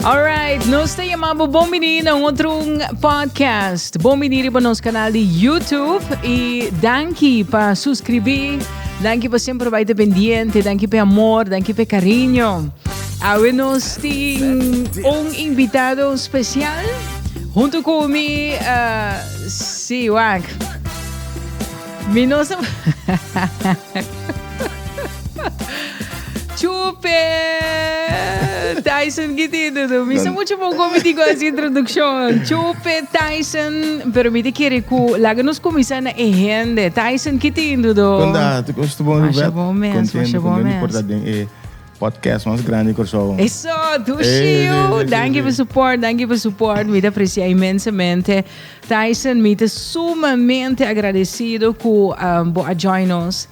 Alright, nos ta yama bo bon bini na un otro podcast. Bon bini riba nos canal di YouTube y danki pa suscribí, danki pa semper bai te pendiente, danki pa amor, danki pa cariño. Awe nos tin un invitado especial hunto cu mi, sí, wak. Mi no sa. Chupe! Tyson, ki tin dudu? Mi sa mucho bon kon mi tin ku hasi introdukshon. Chupe, Tyson, pero mi ta kere ku laga nos kuminsá na e hende. Tyson, ki tin dudu? Kon ta? Tur kos ta bon, Masha Rubert? bon mes, Kontento, masha bon kontento di mes. por ta den e podcast mas grandi di Kòrsou. Eso, dushi Eh, yu. sí, sí, sí, Danki sí. pa support, danki pa support. Mi ta aprecia inmensamente. Tyson, mi ta sumamente agradecido cu bo a join nos.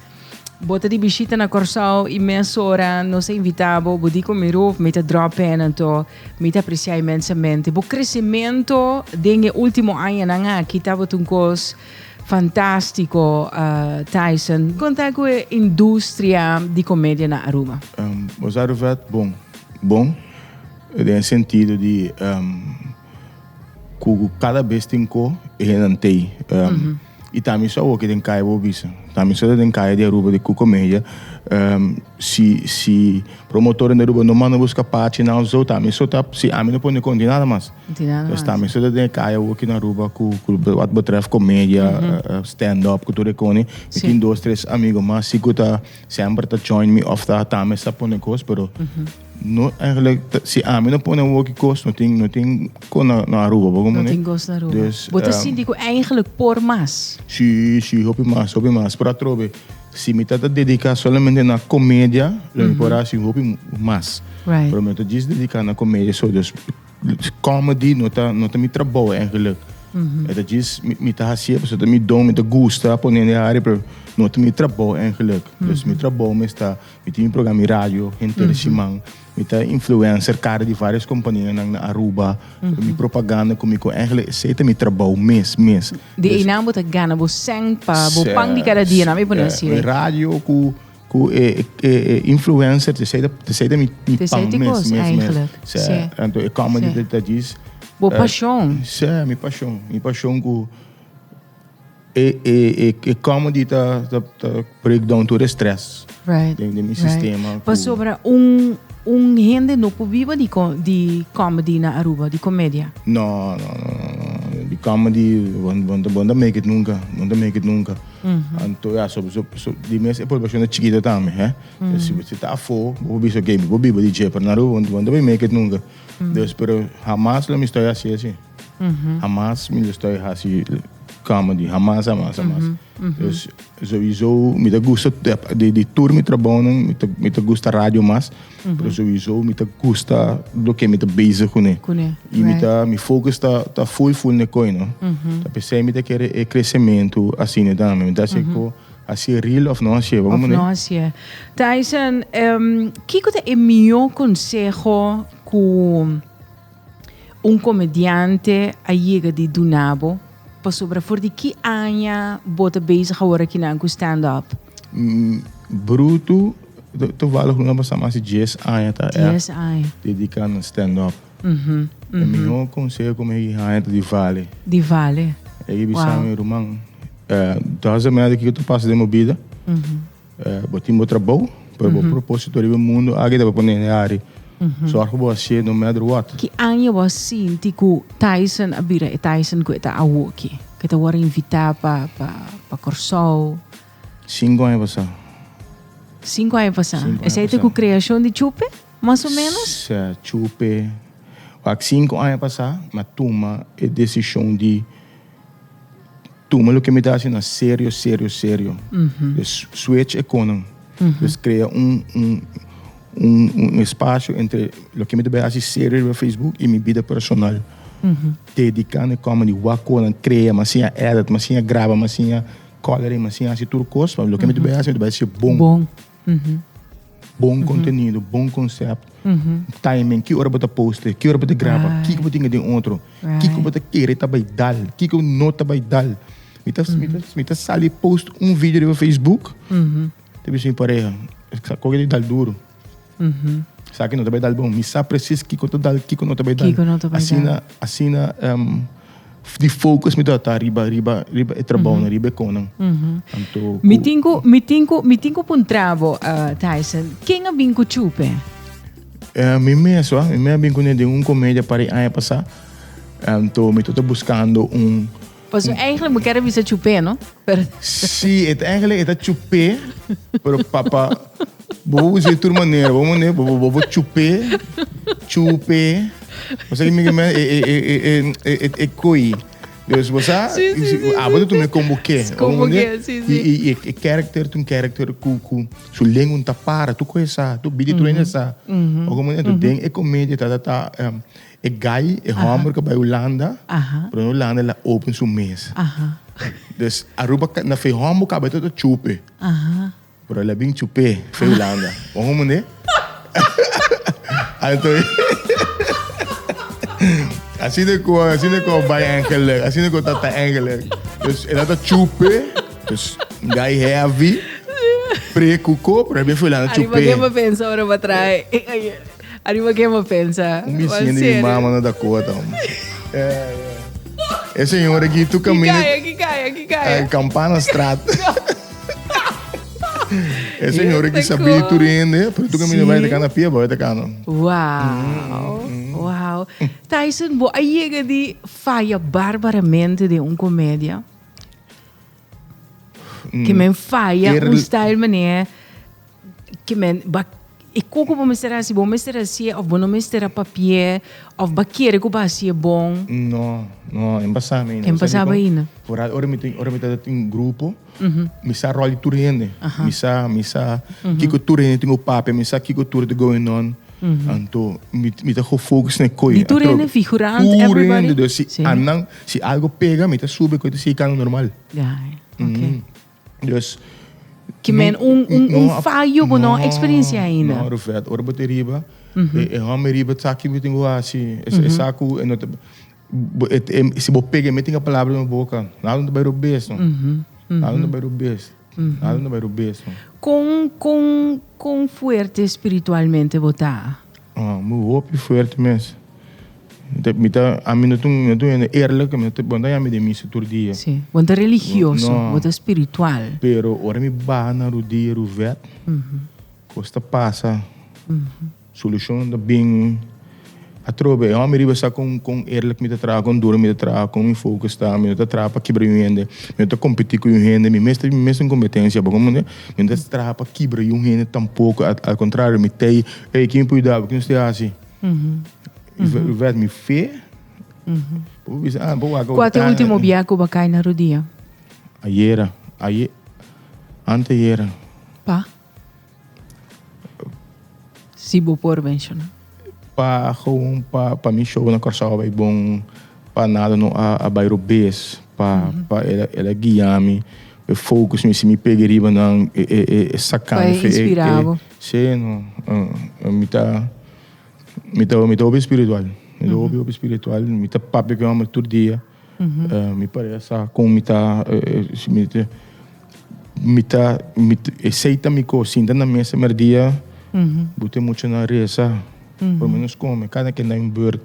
Bo ta di bishita na Kòrsou y mesora nos a invita bo. Bo di cu mi roof, mi ta drop in, anto mi ta aprecia inmensamente. Bo crecimento den e ultimo añanan aki tabata un cos fantastico, Tyson. Con ta cu e industria di comedia na Aruba? Bo sa Rufet, bon, bon den e sentido di Ku kada bes tin ko e hendenan tei. I tambe so awoki den kaya bo bisa. Tambe so ta den kaya di Aruba di ku komedia. Si si promotornan di Aruba no manda buska pachinan of so tambe so ta si ami no pone kon tin nada mas. Dus tambe so ta den e kaya awoki na Aruba ku ku wat betreft komedia, stand up ku tur e koni. Mi tin dos tres amigo mas si ku ta semper ta join mi of ta tambe sa pone kos pero No eigenlijk si ami no pone woki kos no tin no tin kon na na Aruba bo No tin kos na Aruba. Dus Bo ta sinti ku eigenlijk por mas. Si si hopi mas hopi mas pero atrobe si mi ta ta dedica solamente na comedia lo mi por hasi hopi mas. Right. Pero mi no ta djis dedica na comedia so dus comedy no ta no ta mi trabou eigenlijk. E ta djis mi ta hasié pasobra ta mi don mi ta gusta pone den área pero no ta mi trabou eigenlijk. Dus mi trabou mester ta. Mi tin mi programa di radio henter siman. Mi ta influencer cara di varios companianan na Aruba. Mi propaganda cu mi cu eigenlijk esey ta mi trabou mes mes. Di eynan bo ta gana bo cen pa bo pan di cada dia, nan mi pone así. E radio cu cu e e influencer esey ta esey ta mi pan mes mes mes. Si. Anto e comedy ta djis. Bo pasion. Si, mi pasion. Mi pasion cu. E e e comedy ta ta ta break down tur e stress. Right. Den den mi sistema. Ku. Pasobra un un hende no por biba di di comedy na Aruba, di comedia. No, no, no, no. Di comedy bo bo bo no ta make it nunca, bo no ta make it nunca. Anto ya so so so di mes e poblacion ta chikito tambe, hè. Si bo si ta afo bo por bisa oke mi por biba di dje, pero na Aruba bo no ta bay make it nunca. Dus pero hamas lo mi estoy haci asi. Hamas mi lo estoy haci comedy, hamas, hamas, hamas. Dus sowieso mi ta gusta di di tur mi trabounan mi ta mi ta gusta radio mas, pero sowieso mi ta gusta loke mi ta bezig kuné. Kuné, I mi right. ta mi focus ta ta full full n'e koi no. Ta p'esei mi ta kere e kresementu asina tambe. Mi ta hasi ku hasié real of no hasié, Of no hasié. Tyson, kiko ta e mihó konseho ku Un komediante a yega di duna bo pasobra for di ki aña bo ta bezig awor akinan ku stand up? Brutu, toevallig luna pasá mas di dies aña ta ègt Dies aña. dediká na stand up. E mihó konseho ku mi haña ta di Vale. Di Vale. E ke bisa mi, ruman, doesn't matter kiko ta pasa den bo bida, Bo tin bo trabou, pero bo propósito riba e mundu aki ta pa pone hende hari. Sòrg pa bo hasié no matter what. Ki aña bo a sinti ku Tyson a bira e Tyson ku e ta awoki? Ku e ta wòrdu invitá pa pa Kòrsou? Sinku aña pasá. Sinku aña pasá. Sinku aña Esei ta pasá. ku kreashon di Chupe, mas o ménos? Sè, Chupe. Wak, sinku aña pasá mi a tuma e desishon di. Tuma loke mi ta hasi na serio, serio, serio. Dus switch e konan. Dus krea un, un, un, un espasio entre loke mi ta bai hasi serio riba Facebook i mi bida personal. Dediká na e comedy, wak konan, krea, mi a siña edit, mi a siña graba, mi a siña coloring, mi a siña hasi tur kos. Pa loke mi ta bai hasi, mi ta bai hasi bon. Bon. Bon contenido, bon concept, timing, ki ora bo ta poste, ki ora bo ta graba, kiko bo tin den otro, kiko bo ta kere ta bai dal, kiko no ta bai dal. Mi ta, mi ta, mi ta sali post un video riba Facebook, ta bisa mi pareha, koke di dal duro. Esaki no ta bai dal bon. Mi sa precies kiko ta dal, kiko no ta bai dal. Kiko no ta bai dal. Asina, asina di focus mi tabata riba, riba, riba e trabounan, riba e konan. Anto ku. Mi tin ku, mi tin ku, mi tin ku puntra bo, Tyson, ken a bin ku chupe? Mi mes, wa. Mi mes a bin kuné den un komedia par di aña pasá. Anto mi tabata buskando un. Pasobra eigenlijk bo kier a bisa chupé, no? Pero. Sí, e ta eigenlijk e ta chupé, pero pa pa bo por bisa di tur manera, bo manera bo bo por chupé, chupe, bo sa ki mi e e e e e e e koi. Dus bo sa, Sí, sí, sí, abo ta tuma e kon bo ke. Kon bo ke, sí, sí. I i e character ta un character ku ku su lengua no ta para, tur kos e sa, tur bida tur hende sa. Bo comprende? Enton den e komedia ta ta ta E guy, e homber ku a bai Hulanda, pero na Hulanda el a open su mes. Dus Aruba na fe homber kaba e ta chupe. Pero el a bin chup'é fe Hulanda. Bo comprende? Anto asina ku asina ku a bai eigenlijk, asina ku ta ta eigenlijk. Dus el a ta chupe, dus guy heavy, pre ku ko, pero el a bin fe Hulanda Ariba chup'é. ke bo pensa ora bo trae. Ariba ke bo pensa? Un bisiña di mi mama na Dakota. E señora aki tu camina. Ki kaya, ki kaya, ki kaya? Campanastraat. E señora aki sabi tur hende, pero tu camina bai ta kana pia, bai ta kana. Wow, wow. Tyson, bo a yega di faya barbaramente den un comedia? Ke men faya un style manera Ke men ba e koko bo mester hasi, bo mester hasié of bo no mester a papié of ba kere ku bo hasié bon? No, no, en pasá mi ainda. En pasá bo ainda. Vooral ora mi tin, ora mi ta tin grupo, mi sa ròl di tur hende. Mi sa, mi sa kiko tur hende tin ku papia, mi sa kiko tur ta going on. Anto mi, mi ta gefocus na e koi. Di tur hende, figurant, Tur everybody? hende, dus si annan, si algo pega, mi ta subi e koi ta sigui kanta normal. Ja, oké. Dus, Ke men un, un, un fallo bo no experiencia ainda. No, Rufet, ora bo te riba, e, e homber riba sa ki bo tin ku hasi. E, e sa ku e no ta, bo, e, e, si bo pega e mete un palabra den bo boka, nada no ta bai robes, no. Nada no ta bai robes. Nada no ta bai robes, no. Kon, kon, kon fuerte spiritualmente bo ta? Ah, mi hopi fuerte mes. Mi ta, ami no ta un, no ta un hende eerlijk, mi no ta, bo no ta yama mi den misa tur dia. Sí, bo no ta religioso, No. bo ta spiritual. Pero ora mi baha na rudia Ruvet, kos ta pasa, solushon ta bin atrobe. E hòmber riba sa kon, kon eerlijk mi ta traha, kon duro mi ta traha, kon mi focus ta. Mi no ta traha pa kibra un hende, mi no ta kompetí ku un hende, mi mes ta mi mes tin kompetensia, bo komprende? Mi no ta traha pa kibra un hende tampoko, al kontrario mi ta ei, ey, kin mi por yuda bo? Kin nos ta hasi? Vet mi fe. Bo bisa, ah, bo wak Kua ta e ultimo bia ku bo a kai na rodia? Ayera. Aye, anteayera. Pa? Si bo por menshoná. Pa gewoon pa pa mi show na Kòrsou a bai bon, pa nada no a a bai robes, pa pa el a el a guia mi, e focus mi, si mi pega riba nan e e e saka Pa mi e fe e inspirá bo. Sí, no, mi ta. Mi ta mi ta hopi spiritual. Mi ta hopi hopi spiritual. Mi ta papia ku e homber tur dia. Mi pareha sa kon mi ta mi ta mi ta mi ta esei ta mi kos. Sinta na mesa merdia bo ta e muchanan resa. Por lo menos kome. Kada ken da un beurt.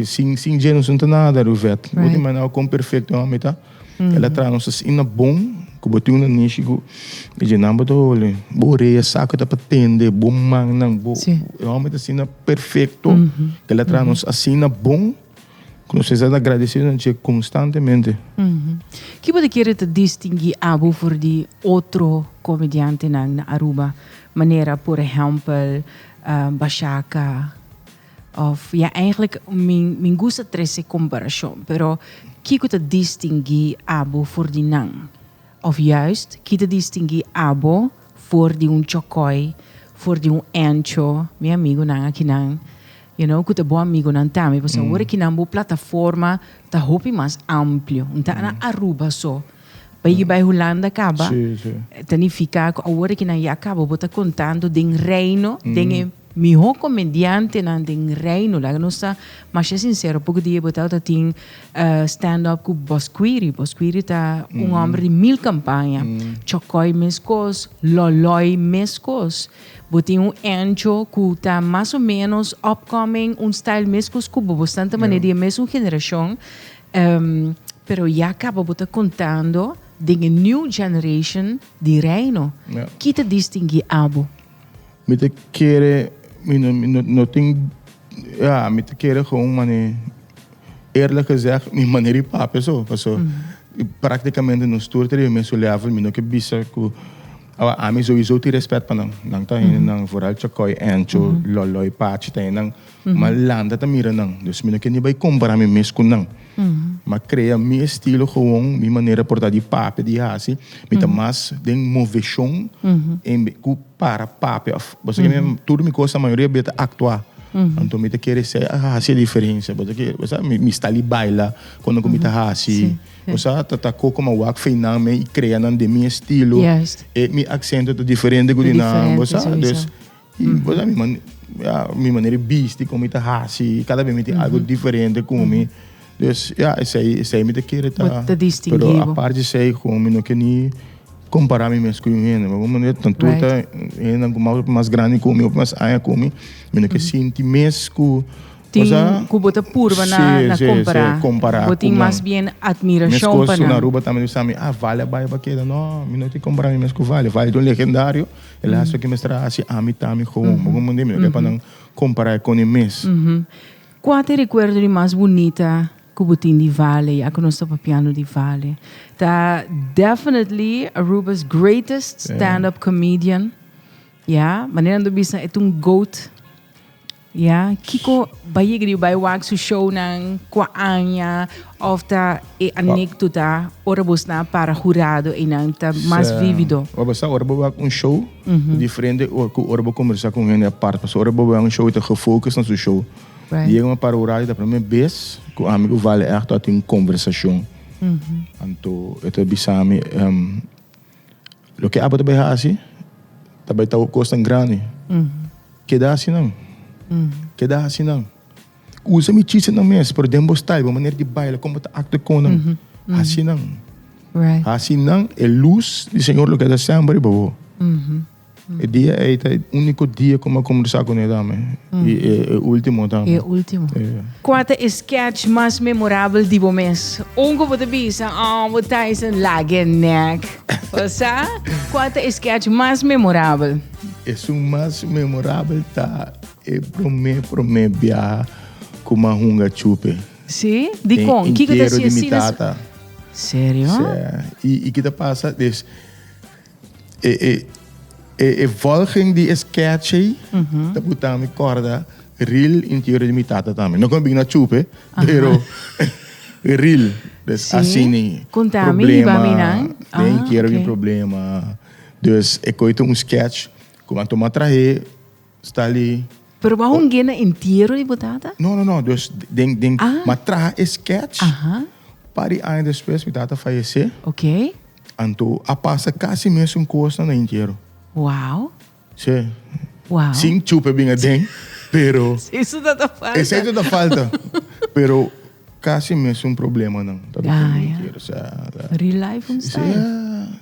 Sin sin dje nos no ta nada Ruvet. Bo ta imagina kon perfecto e homber ta. El a traha nos asina bon ku bo tin un nanishi ku e dje nan bo ta holi. Bo orea sa ku ta pa tende, bo mannan, bo e hòmber ta asina perfekto. El a traha nos asina bon ku nos mester ta agradesido na dje konstantemente. Ki bo ta kere ta distinguí abo for di otro komediantenan na Aruba? Manera por ehèmpel Bashaka. Of ya eigenlijk mi mi gusta trece comparacion pero kico ta distingui abo for di nan? Of juist ki ta distingui abo for di un Chocoy, for di un Encho, mi amigonan akinan you know cu ta bo amigonan tambe pasobra awor akinan bo plataforma ta hopi mas amplio, no ta na Aruba so. Bai bai Hulanda caba ta nifica cu awor akinan ya caba bo ta contando den reino den e. mihó komediantenan den Reino. Laga nos ta masha sinsero, poko dia bo tabata tin stand up ku Bosquiri. Bosquiri ta un hòmber di mil kampaña. Chòkòi meskos, Lòlòi meskos. Bo tin un Encho ku ta mas o ménos upcoming, un style meskos ku bo. Bosnan ta manera di e mesun generashon. Pero ya kaba bo ta kontando den e new generation di Reino. Ki ta distinguí abo? Mi ta kere, mi no, mi no, no tin, ja, mi ta kere gewoon mane, eerlijk gezegd, mi manera di papia so, paso praktikamente nos tur ta riba e mesun level, mi no ke bisa ku, awa ami sowieso tin respet pa nan, nan ta hendenan, vooral Chakoy, Encho, Loloy, Pachi ta hendenan, ma lanta ta mira nan, dus mi no ke ni bai kompara mi mes ku nan. Ma krea mi estilo gewoon, mi manera por ta di papia, di hasi, mi ta mas den moveshon en be ku para papia of bo sa ke tur mi kos mayoria bia ta aktua. Anto mi ta kere esei a hasi e diferensia, bo sa ke bo sa mi sta li baila kono ku mi ta hasi, bo sa ta ta koko mi a wak fei nan me i krea nan den mi estilo, e mi aksento ta diferente ku di nan, bo sa, dus I bo sa mi man ya mi manera di bisti kon mi ta hasi kada bes mi tin algo diferente ku mi dus ya esei esei mi ta kere ta Bo ta distinguí pero bo. apart di esei kon mi no ke ni kompara mi mes ku un hende bo manera tan tur ta hendenan ku mas mas grandi ku mi of mas aña ku mi mi no ke sinti mes ku Tin ku bo ta purba na na kompará. Kompará Bo tin mas bien atmirashon pa nan. nan. Aruba tambe bisa mi, ah Vale a bai pa keda. No, mi no tin kompará mi mes ku Vale. Vale ta un legendario. El a hasi loke mester a hasi, ami ta mi gewoon. Bo komprendé? Mi no ke pa nan kompará e kon e mes. Kua ta e rekuerdo di mas bunita ku bo tin di Vale, ya ku nos ta papiando di Vale? Ta definitely Aruba's greatest stand-up comedian. Ya, manera nan ta bisa e ta un goat. Ya, kiko bai yega di bai wak su shownan kua aña of ta e anekdota ora bos na para hurado einan ta mas vivido? Bo sa ora bo wak un show ta diferente ku ora bo kombersa ku un hende apart pasobra ora bo wak un show e ta gefocus na su show. Di yega para hurado ta prome bes ku ami ku Vale ègt a tin un kombersashon. Anto e ta bisa mi Loke abo ta bai hasi ta bai ta kosnan grandi. Keda hasi nan. Keda hasi nan. Usa mi chistenan mes, pero den bo style, bo manera di baila, kon bo ta actua kon nan. Hasi nan. Hasi nan, e lus di Señor lo keda semper riba bo. E dia ei ta e úniko dia ku mi a kombersá kuné tambe. I e último tambe. E último. Kua ta e sketch mas memorabel di bo mes? Un ku bo ta bisa, oh, bo Tyson laga e nek. Bo sa? Kua ta e sketch mas memorabel? Esun mas memorabel ta e promé promé biaha ku mi a hunga chupe. Sí? Dikon? Kiko ta Entero hasi di mi asina? tata. Serio? Sí. I ki ta pasa? Dus. E e e e volging di e sketch ei ta buta mi korda real interior di mi tata tambe. No kon bin na chupe, pero real. Dus Sí? asina Konta mi, hiba mi nan. problema, den Ah, interior mi ok. problema. Dus e koe ta un sketch ku a tuma trahe sta li. Pero bo a hungu'é na entiero di bo tata? No, no, no. Dus den den Ah. m'a traha e sketch. Aha. Par di aña despues mi tata fayesé. Ok. Anto a pasa casi mesun cosnan na entiero. Wow. Sí. Wow. Sin chupe bin aden, pero. Eso ta ta falta. Esey ta ta falta. Pero casi mesun problemanan ta ta Ah, na ja. entiero. Osea, ta. Real life un Sí, style. ja,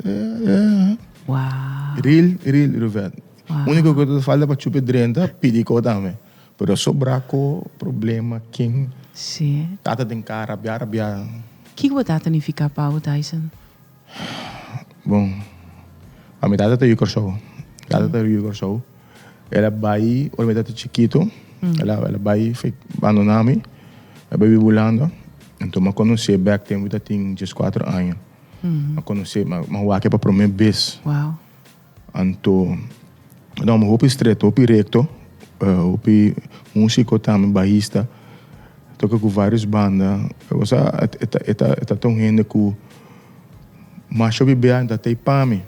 ja, ja. Wow. Real, real, Ruvet. Wow. Unico cu ta ta falta pa chupe drenta, pidi co tambe. Pero sobra co problema ken. Sí. Tata den cara, rabia, rabia. Kiko bo tata nifiká pa bo, Tyson? Bon, pa mi tata ta yu Kòrsou. Tata ta yu Kòrsou. El a bai ora mi tata chikitu, el a el a bai fe bandoná mi, el a bai biba Hulanda. Anto mi a konosé bèk tempu mi ta tin dieskuater aña. Mi a konosé, mi a wak e pa promé bes. Wow. Anto, no, mi hopi stret, hopi recto, hopi musico tambe, bahista, toca cu varios banda. Osea, e ta, e ta, e ta un hende cu masha hopi bia ta tey pa mi.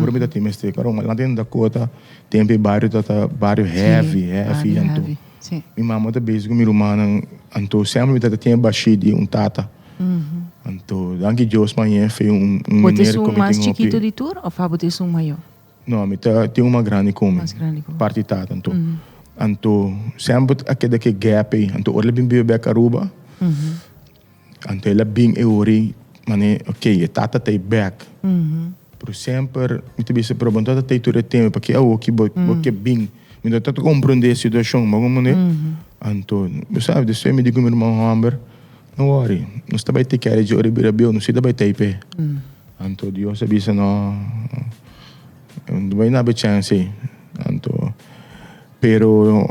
Ora mi ta tin mester, claro, mi a lanta den Dakota, tempo e bario ta ta bario heavy, heavy, anto mi mama ta bezig cu mi rumannan, anto semper mi ta tin e bashi di un tata. Anto danki Dios pa ñe fe un un Bo ta meneer esun ku mi mas tin chikito hopi. di tur of abo ta esun mayor? No, mi ta tin un mas grandi ku mi. Mas grandi ku bo. Parti tata anto. Anto semper a keda ku e gap ei. Anto ora el a bin biba bek Aruba, anto el a bin e ora ei manera ok e tata ta ei bek. Pero semper mi ta bisa pero bo no tata ta ei tur e tempu p'aki awoki bo bo ke bin. Mi no ta komprondé e situashon bo komprondé. Anto bo sabi despues mi di ku mi ruman hòmber no wòri nos ta bai take care dje ora e bira bieu nos si ta bai ta ei p'e. Anto Dios a bisa no no bai na bo chèns ei. Anto pero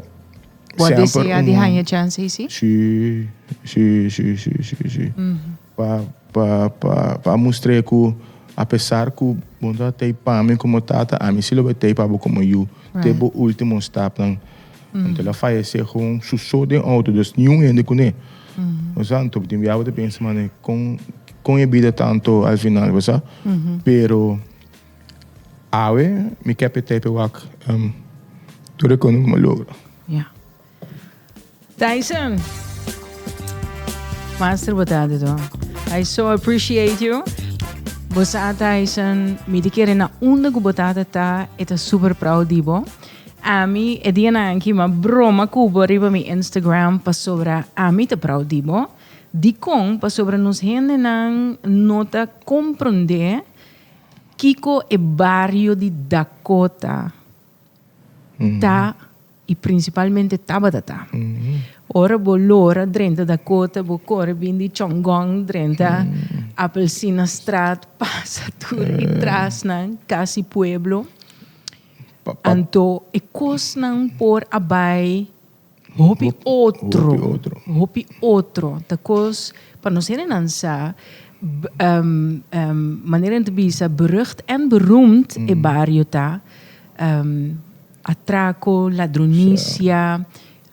Bo a desea di haña chèns ei si? Si, si, si, si, si, si. Pa pa pa pa mustr'é ku apesar ku bo no ta tei pa mi komo tata, ami si lo bai tei pa bo komo yu te bo último stapnan. Anto el a fayesé gewoon su so den outo, dus niun hende kuné. Bo sa, anto tin biaha bo ta pensa mane kon kon e bida ta anto al final, bo sa. Pero awe mi ke p'e tei p'e wak tur e kos ku mi a logra. Ya. Tyson. Master bo ta to. I so appreciate you. Bo sa Tyson, mi te kere na unda ku bo tata ta, e ta super proud di bo. Ami e dianan aki m'a broma ku bo riba mi Instagram pasobra ami ta proud di bo. Dikon? Pasobra nos hendenan no ta komprondé kiko e bario di Dakota ta i prinsipalmente tabata ta. Ora bo lora drenta Dakota bo kore bin di Chongong drenta Appelsinastraat pasa tur e trasnan kasi pueblo. Anto e kosnan por a bai hopi otro, hopi otro. Ta kos pa nos hendenan sa manera nan ta bisa berucht en beroemd e bario ta. Atraco, ladronisia,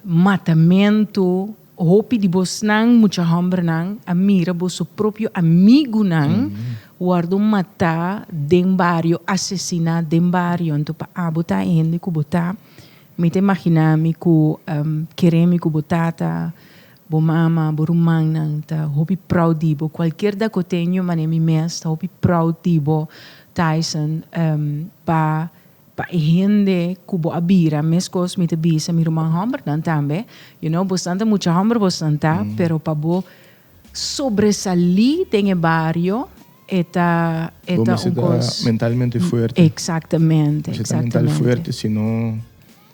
matamentu. Hopi di bosnan mucha hòmbernan a mira boso propio amigunan wòrdu matá den bario, asesiná den bario. Anto pa abo ta e hende ku bo ta, mi ta imaginá mi ku kere mi ku bo tata, bo mama, bo rumannan ta hopi proud di bo. Kualkier dakoteño manera mi mes ta hopi proud di bo, Tyson, pa Pa e hende ku bo a bira, meskos mi ta bisa mi ruman hòmbernan tambe, you know, bosnan ta mucha hòmber bosnan ta, pero pa bo sobresalí den e bario e ta e Bo ta mester un ta kos. mentalmente fuerte. Eksaktamente, Mester ta mental eksaktamente. fuerte, si no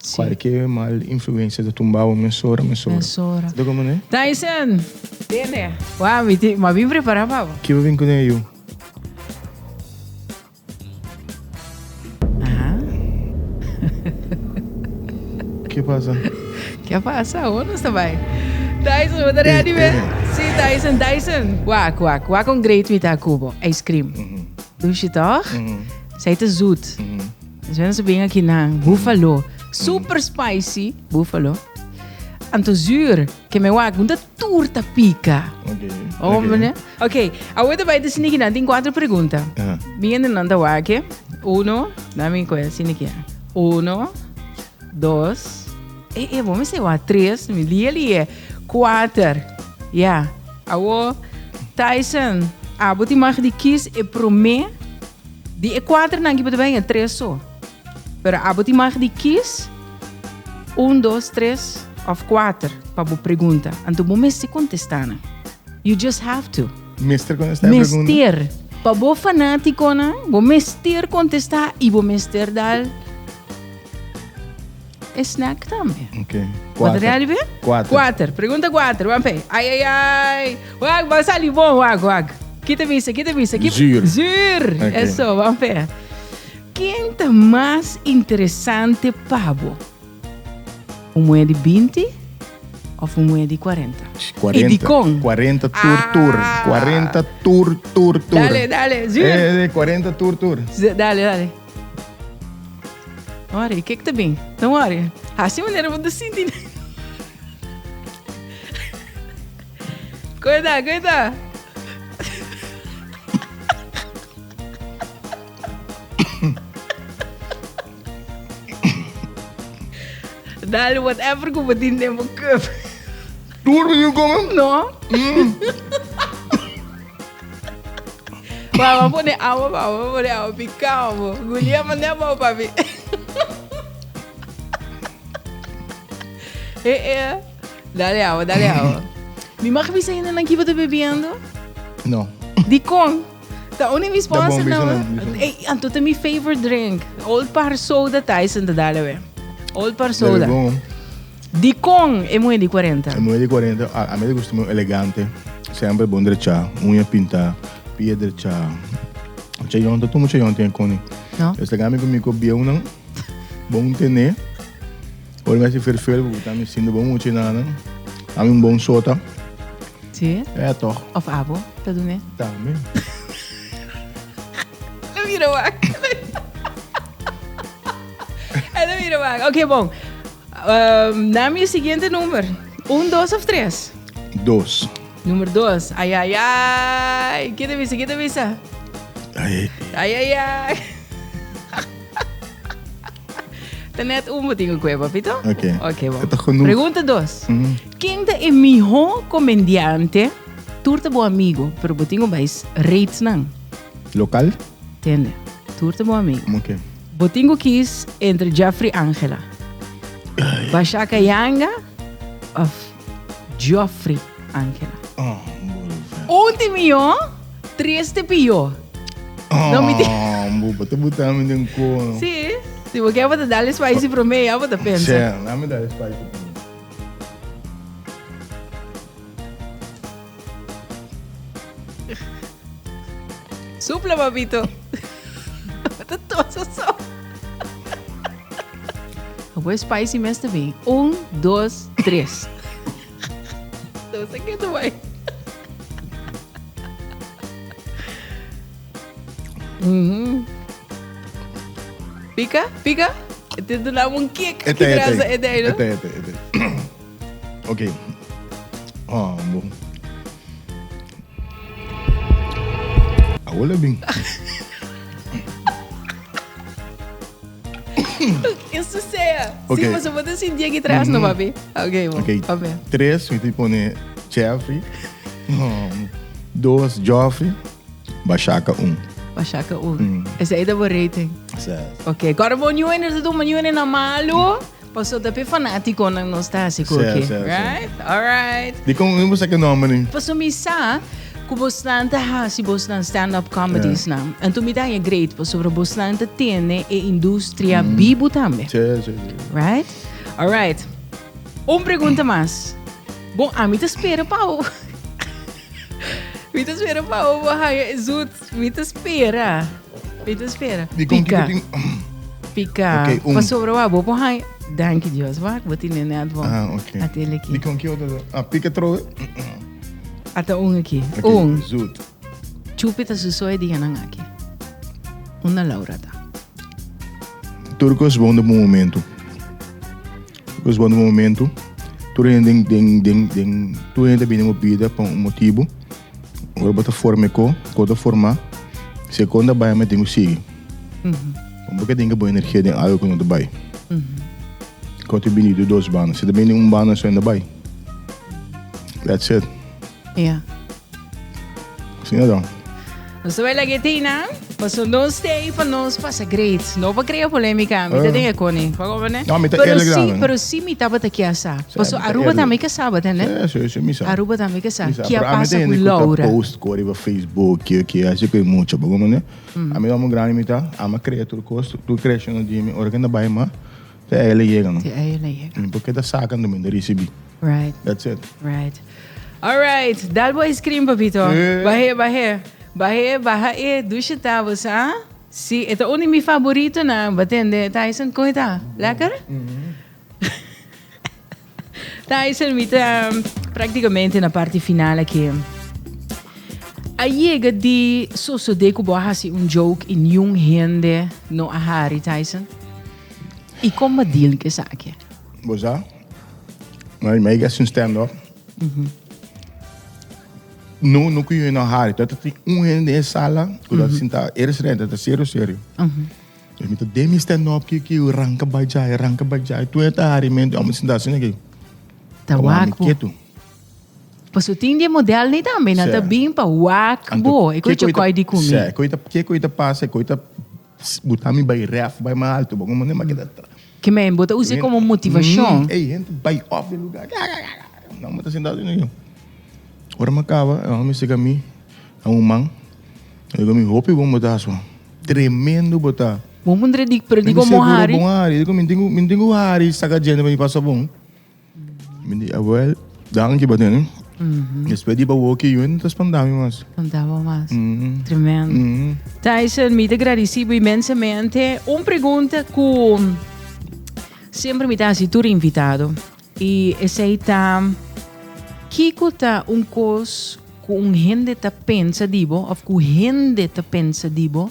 Sí. kualke mal influensia ta tumba bo mesora, mesora. Mesora. Sa ta komo ne? Tyson, tene. Wou, mi tin, mi a bin prepará pa bo. Ki bo bin kuné yu? Ke pasa? Ke pasa? Awor nos ta bai. Tyson, bo ta ready be? Si, Tyson, Tyson. Wak, wak, wak un great mi ta ku bo. Ice cream. Dushi toch? Zij ta zoet. Dus mensen bingen aki nan. Buffalo. Super spicy. Buffalo. Anto zuur. Ke me wak, un ta tur ta pica. Ok. Oh, meneer. Ok, awor ta bai te siniki nan tin cuatro pregunta. Mi hende nan ta wak e. Uno, dame koe siniki. Uno, dos, e e bo mester wak tres, mi lia lia. Cuater. Ya. Awor Tyson, abo tin mag di kies e prome di e cuater nan ki bo ta bai tres so. Pero abo tin mag di kies un, dos, tres of cuater pa bo pregunta. Anto bo mester contesta nan. You just have to. Mester contesta e pregunta? Mester. Pa bo fanaticonan, bo mester contesta y bo mester dal e snack tambe. Ok. Bo ta ready be? Cuater. Cuater. Pregunta cuater. Wan pe. Ay, ay, ay. Wak, ba sali bon. Wak, wak. Kita bisa, kita bisa. Ki... Zuur. Zuur. Ok. Eso, wan pe. Ken ta mas interesante pa bo? Un muhé di binti of un muhé di kuarenta? Kuarenta. I dikon? Kuarenta tur tur. Ah. Kuarenta tur tur tur. Dale, dale, zuur. Eh, eh, kuarenta tur tur. Dale, dale. No worry, kik ta bin. Don't worry. Hasi manera bo ta sinti. Cuida, cuida. Dale whatever ku bo tin den bo cup. Tur bo tin come? No. Wa, wa pone awa pa bo, wa pone awa pica bo. Gulia manda bo papi. Eh, eh. Dale awa, dale awa. Mi mag bisa hendenan ki bo ta bebiendo? No. Dikon? Ta un di mi sponsor Ta bon, nou. bisa nan, bisa nan. Ey, anto ta mi favorite drink. Old Par Soda Tyson ta dale we. Old Par Dale Soda. bon. Dikon e muhe di 40? E muhe di 40, a, a mi ta gusta muy elegante. Semper bon drechá, uña pintá, pia drechá. Mucha yon, ta tur mucha yon tin koni. No? Es laga mi ku mi ku bieunan, bon tené. Ora mi hasi ferfel, bo ta mi sinti bon mucha nan. Ami un bon sota. Sí? Ja, toch. Of abo, ta dune? Tambe. Lo mira wak. Lo mira wak. Ok, bon. Um, dame e siguiente nummer. Un, dos of tres? Dos. Nummer dos. Ai, ai, ai. Kita bisa, kita bisa. Ai, Ai, ai, ai. Ta net un bo tin ku kue, papito. Ok. Ok, bon. Ta genoeg. Pregunta dos. Mm. Ken ta e mihó komediante? Tur ta bo amigo, pero bo tin ku bai rates nan. Lokal? Tende. Tur ta bo amigo. Ok. Bo tin ku kis entre Jeffrey Angela, Bashaka Yanga of Geoffrey Angela. Oh, bofe. Un te mihó, tres te pió. No, mi Oh, bo ta buta mi den ko. Sí. Si bo kier bo ta dale spicy promé, ya bo ta pensa. Sí, laat me dale spicy promé. Supla, papito. Ta tosa so. Bo spicy mes ta bin. Un, dos, tres. Tosa ke ta bai. Mhm. Pica, pica. Te duna un kick. Ete, ete. Ete, ete, Ete, ete, ete. Ok. Oh, bo. Awor bin. Isso sea. Ok. Sí, você pode sentir aqui atrás, no, papi? Ok, bom. Ok. Papi. Tres, mi te pone Jeffrey. Dos, Joffrey. Bashaka un. Bashaka un. Ese aí dá bom rating. Zes. Ok, agora bom, new energy do new energy na malo. Paso ta pe fanaticonan nos ta hasi koki. Sí, sí, sí. Right? Alright. Di kon mi sa ke nomber ni? Paso mi sa ku bosnan ta hasi bosnan stand-up comedies nan. Anto mi ta haña great pasobra bosnan ta tene e industria bibu tambe. Sí, sí, sí. Right? Alright. Un pregunta mas. Bon, ami ta spera pa bo. Mi ta spera pa bo haña e zoet. Mi ta spera. Mi ta spera. Di kon Pika. kiko tin Pika. Ok, un. Pasobra wa bo por haña. Danki Dios, wak bo tine net bon. Ah, ok. Ate el aki. Di kon ki otro? Ah, pika trobe. Ata un aki. Ok, Un. Zoet. Chupi ta su soe dianan aki. Una Laura ta. Tur kos bon den bo momento. Tur kos bon den bo momento. Tur hende den den den den tur hende ta bini den bo bida pa un motibu. Ora bo ta forma e ko, ko ta forma, si e ko no ta bai, mi tin ku sigui. Bo ke tin ku pone energia den algo ku no ta bai. Ko ta bini di dos banda. Si ta bini di un banda so e no ta bai. That's it. Ja. Asina ta. Nos ta bai laga e tina, paso nos stay pa nos pasa great. No pa crea polemica, mi ta den e coni. Pa como ne? No, mi ta Pero eerlijk si, daarin. pero si mi tabata kia sa. Paso mi ta Aruba eerlijk. tambe ke sa, bata ne? Sí, sí, sí, mi sa. Aruba tambe ke sa. Mi sa. Kia Pero ami pasa ta ku hende ku ta Laura? post ko riba Facebook, ke ke así ku e mucha, pa como ne? Ami homo grandi mi ta, ama crea tur cos, tur creacion di mi, ora ke na bai ma, te a el a yega no. Te a el a yega. Mi por keda saca, mi ta ricibi. Right. That's it. Right. All right. Dal bo ice cream, papito. Eh. Bahe, bahe. Bahe, baha e. Dusje ta, bo sa? Si, e ta un di mi favoritonan. Bo tende, Tyson, kon e ta? Lekker? Tyson, mi ta praktikamente na parti final aki. A yega di sosodé ku bo a hasi un joke i niun hende no a hari, Tyson? I kon bo a deal ku esaki? Bo sa, mi a yega hasi un stand-up. No, no ku yu no hari. Ta tin un hende den e sala ku ta sinta eres rente, ta serio serio. Mi ta den mi stand up ki ki ranka bai djai, ranka bai djai. Tur e ta hari mente, amo sinta asina ki. Ta wak bo. Ketu. Paso tin di e model ni tambe, nan ta bin pa wak bo. E koe chokoi di ku mi. Sè, koe ta, ke koe ta pasa, koe ta buta mi bai ref, bai mas alto. Bo komo ne, ma keda. Ke men, bo ta us'é komo motivashon. Ey, hende bai off di lugar. Nan bo ta sentá asina yo. Ora mi a kaba, e hòmber seka mi na un man. E digo mi, hopi bon bo ta haso. Tremendo bo ta. Bo puntra di, pero di komo hari? Bon hari. Digo, mi tin mi tin ku hari saka djente pa mi pasa bon. Mi di, awel, danki bo tene. Despues di bawoki yu no ta spanta mi mas. Spanta bo mas. Tremendo. Tyson, mi ta gradisi bo inmensamente. Un pregunta ku semper mi ta hasi tur invitado. I esei ta, kiko ta un kos ku un hende ta pensa di bo òf ku hende ta pensa di bo,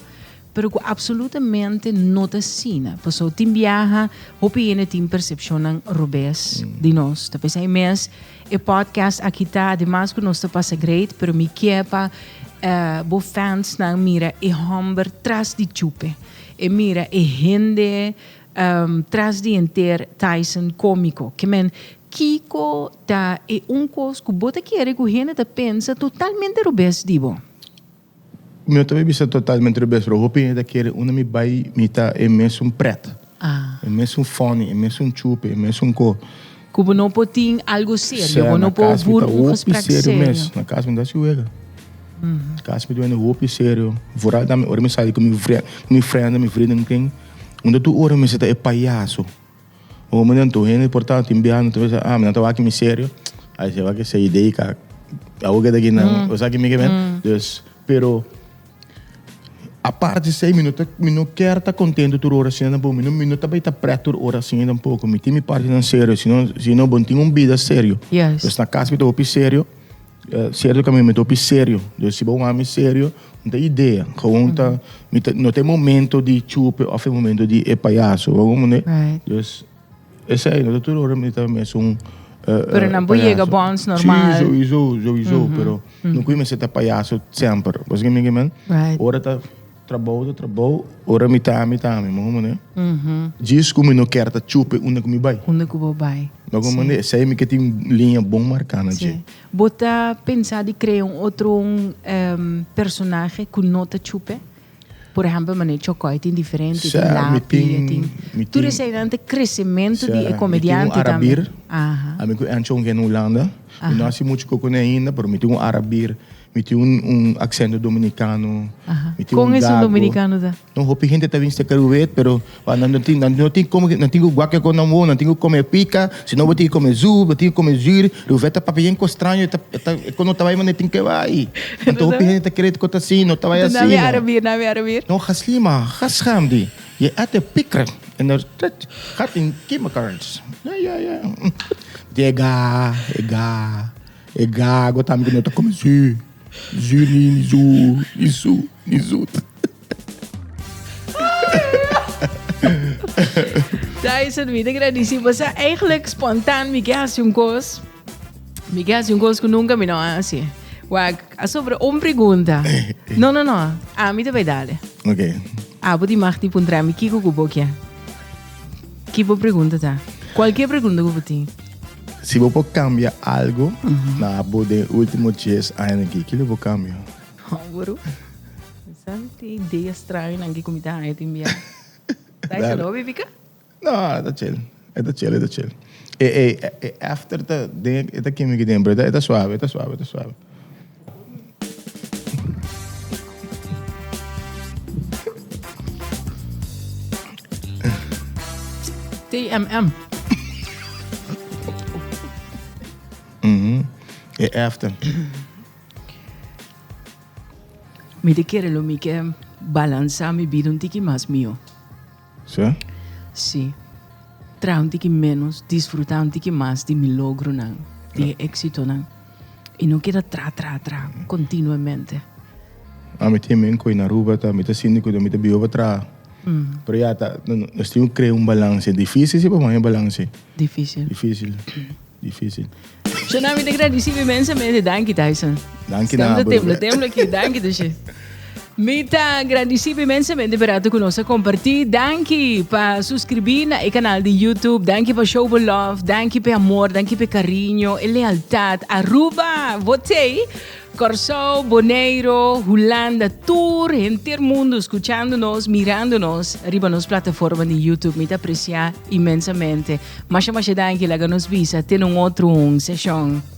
pero ku apsolutamente no ta asina? Pasobra tin biaha hopi hende tin persepshonnan robes di nos. Ta p'esei mes e podcast aki ta, ademas ku nos ta pasa great, pero mi ke pa bo fansnan mira e hòmber tras di chupe, e mira e hende Tras di henter Tyson kómiko. Ke men, kiko ta e un kos ku bo ta kere ku hende ta pensa totalmente robes di bo? Mi no ta bay bisa totalmente robes, pero hopi hende ta kere unda mi bay mi ta e mesun pret, e mesun funny, e mesun chupe, e mesun ko. Ku bo no por tin algo serio, bo no por voer un gesprek serio. Na kas mi ta hasi wega. Na kas mi ta wende hopi serio. Vooral dan ora mi sali ku mi friend, mi vriendenkring. Unda tur ora mester ta e payaso. Hombre nan tur hende por ta tin biaha nan ta bisa ah mi nan ta wak mi serio. Ay se wak esei idee ka awo ke ta kinan. Bo sa ki mi ke men? Dus pero aparte esei mi no ta mi no kier ta contento tur ora asina tampoco. Mi no mi no ta bay ta pret tur ora asina tampoco. Mi tin mi partinan serio sino sino bo no tin un bida serio. Dus na cas mi ta hopi serio. Cierto cu ami mi ta hopi serio, dus si bo wak mi serio, no ta idea, gewoon ta, mi ta, no ta e momento di chupe of e momento di e payaso, bo comprende? Dus esey, no ta tur ora mi ta mesun payaso. Pero nan por yega bons normal. Si, sowieso, sowieso, pero no cu mi mester ta payaso semper, bo sa kico mi ke men? Ora ta trabou ta trabou, ora mi ta ami ta ami, bo comprende? Djis cu mi no kier ta chupe unda cu mi bay. Unda cu bo bay. Bo comprende? Esey mi ke tin liña bon marca na dje. Bo ta pensa di crea un otro un personahe cu no ta chupe? Por ehempel manera Chocoy tin diferente, tin Lapi, tin. Tur eseinan ta crecemento di e comediante tambe. Mi tin un Arabir, ami cu Encho un hende Hulanda. Mi no haci mucho cu cune ainda, pero mi tin un Arabir, mi tin un acento dominicano, mi tin un Con esun dominicano ta? No hopi hende ta bin seca ruwet, pero nan no tin, nan no tin como, nan tin cu guaca con nan wowo, nan tin cu come pica, si no bo tin cu come zu, bo tin cu come zuur, ruwet ta papia yen cos straño, e ta, e ta, e con no ta bay manera tin ke bay. Anto hopi hende ta kere cu ta asina, no ta bay asina. Nami arabir, nami arabir. No, gaslima, gaschaam di. Je at de pikker en er gaat in kimmerkers. Ja, ja, ja. E ga, e ga, e ga, go tambe cu no ta come zuur. Zuur ni, ni zuur, ni zuur, ni zoet. Tyson, mi ta gradisi bo. Sa eigenlijk spontaan mi ke hasi un kos. Mi ke hasi un kos ku nunka mi no a hasi. Wak, a sobra un pregunta. No, no, no. Ami ta bai dale. Ok. Abo di mag di puntra mi kiko ku bo ke. Ki bo pregunta ta? Kualkier pregunta ku bo tin. Si bo por kambia algo na bo den ultimo dies aña aki, kilo bo kambia? Bro, sabi tin idea straño nan ki ku mi ta haña tin bia. Tyson no bibi ka? No, e ta chill. E ta chill, e ta chill. E, e, e after ta den, e ta kimi ki den, pero e ta suave, e ta suave, e ta suave. TMM. Mhm. E after. Mi ta kere lo mi ke balansa mi bida un tiki mas mihó. Sí? Sí. Traha un tiki ménos, disfrutá un tiki mas di mi logronan, di e éksitonan. I no keda tra, tra, tra kontinuamente. Ami tin men ku na Aruba ta, mi ta sinti ku mi ta biba pa traha. Pero ya ta, nos tin ku krea un balanse. Difísil si pa haña balanse. Difísil. Difísil. Difícil. Shona, mi ta gradisi inmensamente. Danki, Tyson. Danki na abo. Tembla, tembla aki. Danki, Dushe. Mi ta gradisi inmensamente pa rato ku nos a kompartí. Danki pa suskribí na e kanal di YouTube. Danki pa show bo love. Danki pa e amor. Danki pa e kariño, e lealtat. Aruba, bo t'ei. Kòrsou, Boneiru, Hulanda, tur henter mundu skuchando nos, mirando nos riba nos plataforma di YouTube. Mi ta apresiá inmensamente. Masha masha danki, laga nos bisa te un otro un seshon.